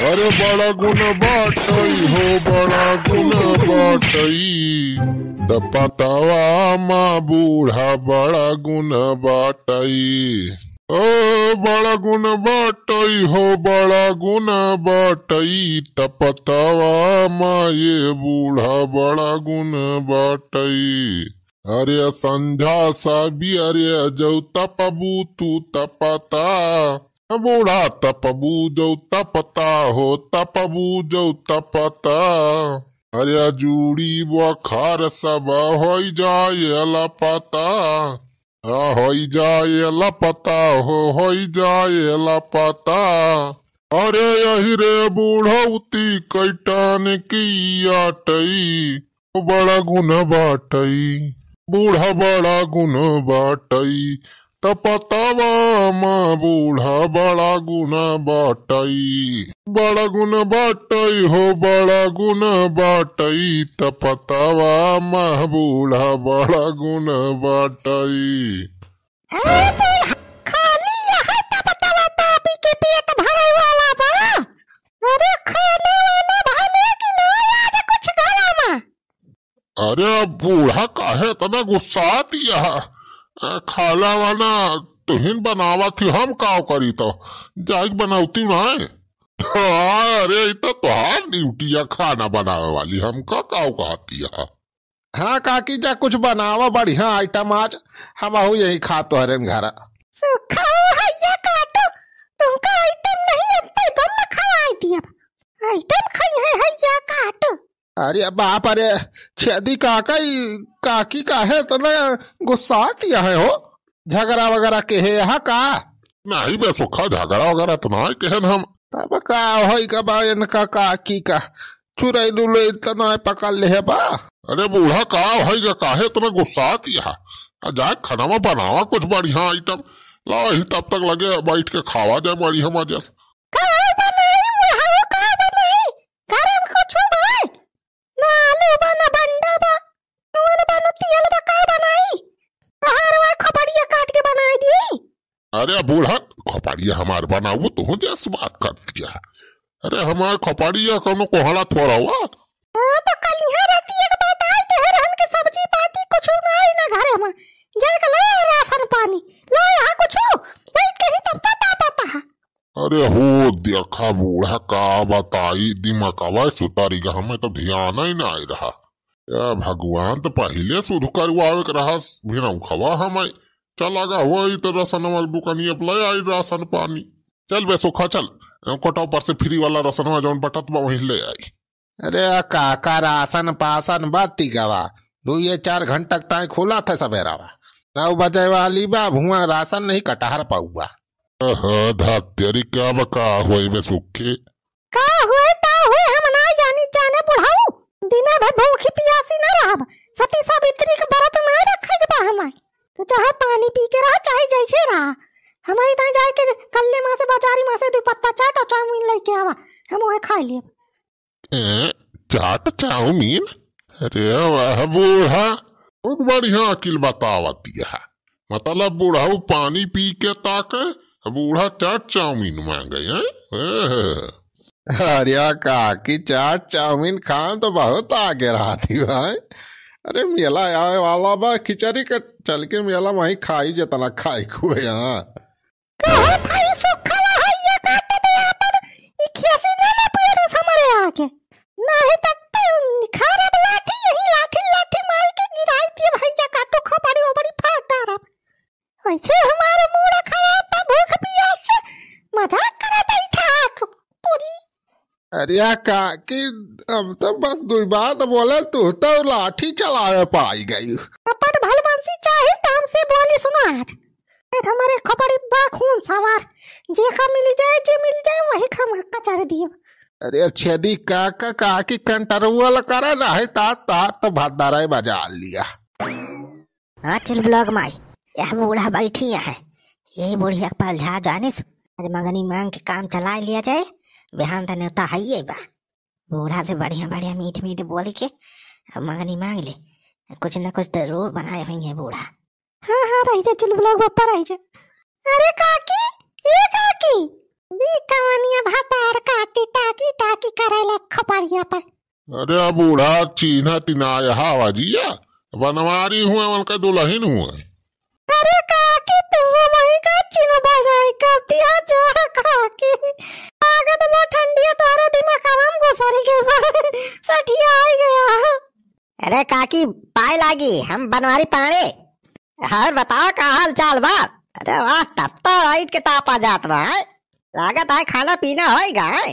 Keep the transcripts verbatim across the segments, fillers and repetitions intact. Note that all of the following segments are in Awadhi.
अरे बड़ा गुण बाटई हो, बड़ा गुण बाटई, तपतवा मा बूढ़ा बड़ा गुण बाटई। ओ बड़ा गुण बाटई हो, बड़ा गुण बाटई, तपतवा मा ये बूढ़ा बड़ा गुण बाटई। अरे संझा साबियरे जौ तपबू तू तपता, बूढ़ा तपबू जौ तपता हो, तपबू जौ तपता। अरे जूड़ी बोखार सब होई जाए लपता, आ होई जाए लपता हो, होई जाए लपता। अरे यही रे बूढ़ौती कैटन की आटई, बड़ा गुण बाटई, बूढ़ा बड़ा गुण बाटई, तपतवा मा बूढ़ा बड़ा गुण बाटई। बड़ा गुण बाटई हो, बड़ा गुण बाटई, तपतवा मा बूढ़ा बड़ा गुण बाटई। अरे बूढ़ा, खाली यह तपतवा तापी के पेट भरे वाला बा। अरे खाने वाना बने कि ना आज कुछ घरा मा? अरे बूढ़ा, काहे इतना गुस्सात यह? अ, खाला वाना तुहिन बनावत ही, हम काव करी तो? जाइक बनौती नाय। हाँ, अरे, ई तो तोहार ड्यूटी है खाना बनावे वाली, हमका काव कहती है? हाँ काकी, जा कुछ बनावा बढ़िया आइटम आज, हमहू यही खा तोहरे घरा। सुखा हो हैया काटो, तुमका आइटम नहीं, अब तो बम खवाई दिया। आइटम खाई है हैया काटो। अरे बाप रे, छेदी काका, ई काकी काहे इतना गुस्सात यह हो? झगड़ा वगैरह के है यहाँ का? नहीं बे सुखा, झगड़ा वगैरह तो ना केहन हम। तब का होई का बा इनका काकी का? चुरैल उरैल तो ना पकड़ ले है बा? अरे बूढ़ा, का होई का, काहे इतना गुस्सात यह? आ जाए खाना में बनावा कुछ बढ़िया आइटम, लाओ ही तब तक लगे बैठ के खावा जाए बढ़िया मजा से। का बनाई बुढ़ऊ, का बनाई? घर में कुछ बा? ना आलू बा, ना बंडा बा, नून बा, ना तेल बा, का बनाई? तोहार वह खोपड़िया काट के बनाई दी। अरे बूढ़ा, खोपड़िया हमार बनाऊ, तू जस बात कर दिया। अरे हमार खोपड़िया कौनो कोहड़ा थोड़ा हुआ। हाँ, तो कल यहाँ रहती एक बात आई, तो रहन के सब्जी पाती कुछ ना आई ना घरे में। जाके ले आ राशन पानी, लो यहाँ कुछ, बैठ के ही तब पता पता है। अरे हो देखा बूढ़ा, का बताई, दिमागवा सुतारी गा, हमें तो ध्यान ही ना आई रहा। या भगवान, तो पहिले शुरू करवावे के रहा, भिनौखवा हमें। चला गा हुआ ई तो रसनवा दुकानी अब ले आई राशन पानी। चल बे सुखा चल, कोटा ऊपर से फ्री वाला रसनवा जौन बटत बा वहीं ले आई। अरे काका, राशन पासन बा टिकवा, दुइये चार घंटा तक ताई खुला था सबेरावा। नौ बजे वाली बा, हुआ राशन नहीं कटहर पाउआ। अह, धत्तेरी का बा, का होई बे सुखी? का हुए, का हुए, हम ना जानी जाने बुढ़ऊ। दिना भर भूखी पियासी ना रहब। सती सावित्री के व्रत ना रखे के बा हमार। तो चाहे पानी पी के रहा, चाहे जैसे रहा। हमारे ताई जाए के कल्ले माँ से, बाजारी माँ से दुपत्ता चाट और चाउमीन लेके आवा, हम वह खा लेब। ए, चाट चाउमीन? अरे वाह बूढ़ा, बहुत बढ़िया अकिल बतावत यह। मतलब बुढ़ऊ पानी पी के ताके, बूढ़ा चाट चाउमीन मांगे, हैं? एह। अरे काकी, चाट चाउमीन खान तो बहुत आगे रहती भाई। अरे मेला आवे वाला बा, खिचड़ी के चल के मेला वहीं खाई जितना खाई खुए यहाँ। कहो भाई सुखवा है ये काट दे आपन, ई खियासी ना ना पियरू समरे आके। नाही तब तो निखारब लाठी, यही लाठी लाठी मार के गिराई दिए भैया काटो खोपड़ी ओपड़ी फाड़ डारब। वैसे हमारा मूड खराब बा भूख पियास से, मजाक करे बैठा आके पूरी। अरे काकी, हम तो बस दुई बात बोले, तू तो लाठी चलावे पाई गई। अपन भलमनसी चाहे तो हमसे बोली सुनो आज। ए, हमारे खोपड़ी बा खून सवार, जेका मिल जाए, जे मिल जाए, वही खम कचर दिए। अरे छेदी काका, काकी control करा, नहीं ता, ता तो भद्दाराई बजा लिया। हाँ, चुलबुलवा क माई, यह बूढ़ा बैठी है। यही बुढ़िया के पास जा जानिस, आज मंगनी मांग के काम चलाए लिया जाए, बिहान त नेवता हइये बा। बूढ़ा से बढ़िया बढ़िया मीठ मीठ बोल के अब मंगनी मांग ले, कुछ न कुछ जरूर बनाए होइहैं बूढ़ा। हाँ, हाँ, रही जा, चुलबुलवा क बप्पा रही जा। अरे काकी, ए काकी, ई कवनिया भतार काटी टाकी टाकी करे ले खोपड़िया पे। अरे बूढ़ा, चीन्हा तिनाया हवा जिया, बनवारी हुए, उनका दुलहिन हुए। अरे काकी, तू वही का चिन्ह बनाई करती है जा काकी। लागत बा ठंडिया तोहरे दिमागवा में घुसरी गई बा। सठिया आई गया। अरे काकी, पाए लागी, हम बनवारी पाड़े। और बताओ, का हाल चाल बा? अरे वाह, तब तो लाइट के तापा जात बा, हैं? लागत है खाना पीना होइगा, हैं?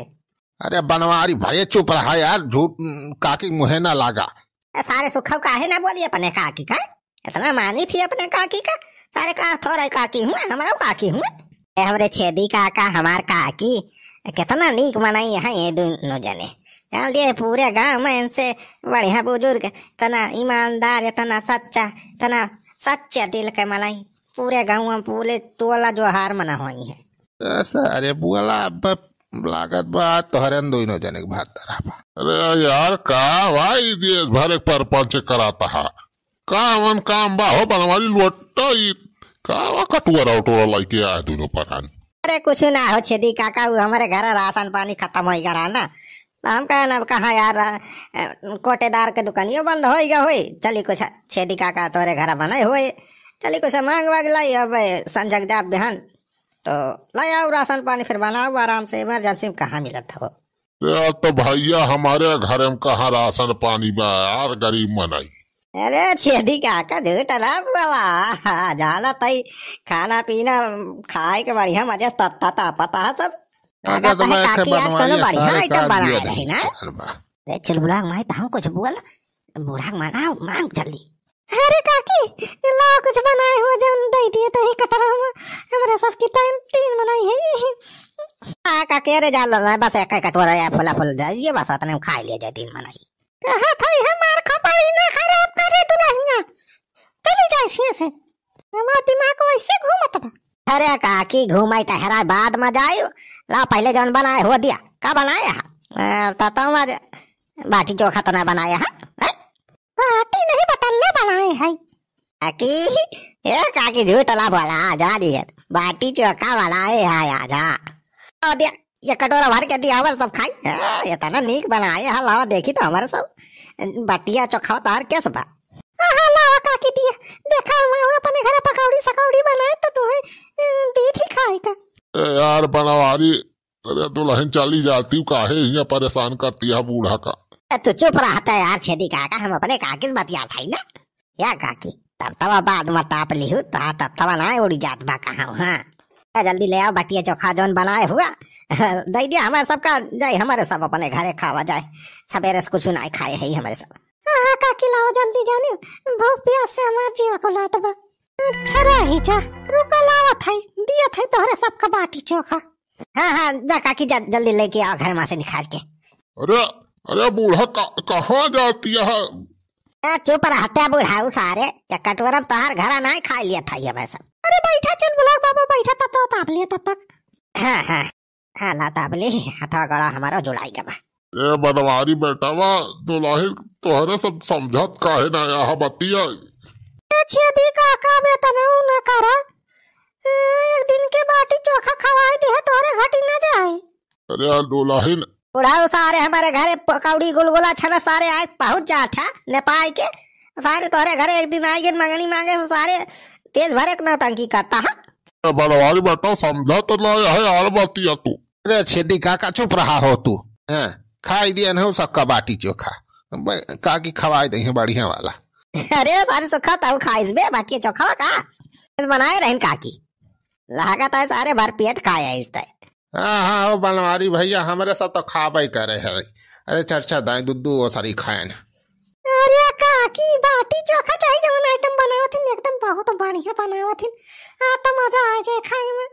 अरे बनवारी भाई, चुप रहा यार, झूठ, उम, काकी मुहे ना लागा। ए, सारे सुखव काहे ना बोली अपने काकी का? इतना मानी थी अपने काकी का, सारे का थोड़े काकी हुए, हमारा काकी हुए। ए, हमरे छेदी काका, हमार काकी, कितना नीक मनई है ये दोनों जने। जान लिए पूरे गांव में इनसे बढ़िया बुजुर्ग, इतना ईमानदार, इतना सच्चा, इतना सच्चे दिल के मनई, पूरे गांव में पूरे टोला जोहार मना होई है। ए, सारे बुआला, अब लागत बा तोहरे दोनों जने के भात धरा बा। अरे यार, का भाई देश भर एक परपंच कराता है, का मन काम बा हो बनवारी लोटा ई, का वा कटोरा उटोरा लेके आए दोनों परानी। अरे कुछ ना हो छेदी काका, वो हमारे घर राशन पानी खत्म होई गया ना, तो हम कहे ना कहाँ यार, अ, कोटेदार के दुकानियो बंद होई गया होई, चली कुछ छेदी काका तोरे घर बने होए, चली कुछ मांग वाग लाई, अब संजग जाब बिहान तो लाई आओ राशन पानी फिर बनाओ आराम से, इमरजेंसी में कहाँ मिलत हो। यार तो भैया हमारे घर में कहाँ राशन पानी बा यार, गरीब मनई। अरे छेदी काका झूठ ना बोला, जाना तई खाना पीना खाए के बढ़िया मजे तत्ता तापता है सब। अगर अगर तो तहे मैं काकी आज कोनो बढ़िया आइटम बनाए रही ना। अरे चुलबुला माई, तहूँ कुछ बोल, बूढ़ा मनाओ, मांग जल्दी। अरे काकी, लाओ कुछ बनाए हो जौन दे दिए तही कटोरा में, हमरा सबकी तीन, तीन बनाई है। हाँ काकी, अरे जा लो ना, बस एक कटोरा या फुला फुल दे दिए, बस उतने में खा लिया जाए तीन बनाई। कहा था ये मार खपाई ना खराब करे दुल्हनिया, चली जाए सिया से, हमार दिमाग वैसे घूमत बा। अरे काकी, घूमाई टहराई बाद में जाई, ला पहले जौन बनाए हो दिया, का बनाए है? अ, तो तुम आज बाटी चोखा तो ना बनाए है, हैं? बाटी नहीं बटल्ला बनाए है। काकी, ए काकी झूठ ला बोला, जा दिए। बाटी चोखा बनाए है आज, हाँ। और दिया, ये कटोरा भर के दिया, हमारे सब खाई। हाँ, ये तना नीक बनाए है, लाओ देखी तो हमारे सब। बटिया चोखा तार कैसे बा? हाँ, हाँ, लाओ काकी दिया। देखा मैं अपने घर पकौड़ी सकौड़ी बनाए तो तुम्हें, अ, दी थी खाए का। ए यार बनवारी, अरे दुल्हन चली जाती, काहे हियां परेशान करती है बूढ़ा का? ए, तू चुप रहता है यार छेदी काका, हम अपने काकी से बतियात है ना। या काकी, तब तब बाद में ताप लिहू, तो तब तब ना उड़ी जात बा कहाँ, हाँ। ए, जल्दी ले आओ बटिया चोखा जौन बनाए हुआ। दे दिया हमारे सबका, जाए हमारे सब अपने घरे खावा जाए। सवेरे से कुछ ना खाए है हमारे सब। हाँ, हाँ, काकी लाओ जल्दी जानी, भूख प्यास से हमार जीवा को लात बा। अच्छा रही जा, रुका लावत है, दिया था तोहरे सबका बाटी चोखा। हाँ, हाँ, जा काकी, जा, जल्दी लेके आओ घर में से निकाल के। अरे, अरे बूढ़ा, का-, कहाँ जाती है? ए, चुप रहते बुढ़ाऊ सारे, ये कटोरा में तोहार घरा नाहीं खा लिया था ये वैसा। अरे बैठा चुलबुला बाबा, बैठा तब तो ताप लिया तब तक। हाँ, हाँ, हाँ, ला ताप ली, हथवा गड़ा हमारा जुड़ाई गवा। ए बनवारी बेटावा, दुल्हन तोहरे सब समझत काहे ना आहा बतिया? ए छेदी काका, बे तनाव न करा। ए, एक दिन के बाटी चोखा खवाए दे, तोहरे घटी न जाए। अरे यार दुल्हन। बुढ़ाऊ सारे हमारे घरे पकौड़ी गुलगुला छना सारे आए पहुँच जात है नेपाल के। सारे तोहरे घरे एक दिन आए गिन मंगनी मांगे तो सारे तेज भरे के नौटंकी करता है। ए बनवारी बेटा समझा तो ना है यार बतिया तू। अरे छेदी काका चुप रहा हो तू। हाँ, खाई दिया ना सबका बाटी चोखा। ब-, काकी खवाई दे बढ़िया वाला। अरे सारे सुखा तब खाइस बे बाटी चोखा का। बनाए रहन काकी। लागत है सारे भर पेट खाए है इस तय। हाँ, हाँ, ओ बनवारी भैया, हमरे सब तो खाबे करे है। अरे चर्चा दाई दुद्दू ओसरी खाएन। अरे काकी, बाटी चोखा चाही, जवन आइटम बनावत हिन, एकदम बहुत बढ़िया बनावत हिन। आ तो मजा आ जाए खाए में।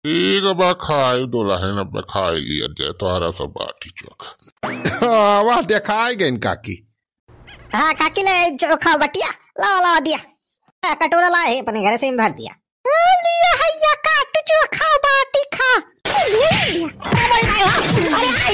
ठीक बा, खाई दुल्हन, अब खाई लिया जाए तोहरा सब बाटी चोखा। हाँ, वाह, देखाई गइन काकी। हाँ, काकी ले चोखा बटिया, लावा, लावा दिया। आ, कटोरा लाए है, अपने घरे से ही भर दिया। आ, लिया है या काटू चोखा बाटी खा। लिया, लिया। आ, भाई, भाई, हाँ। अरे,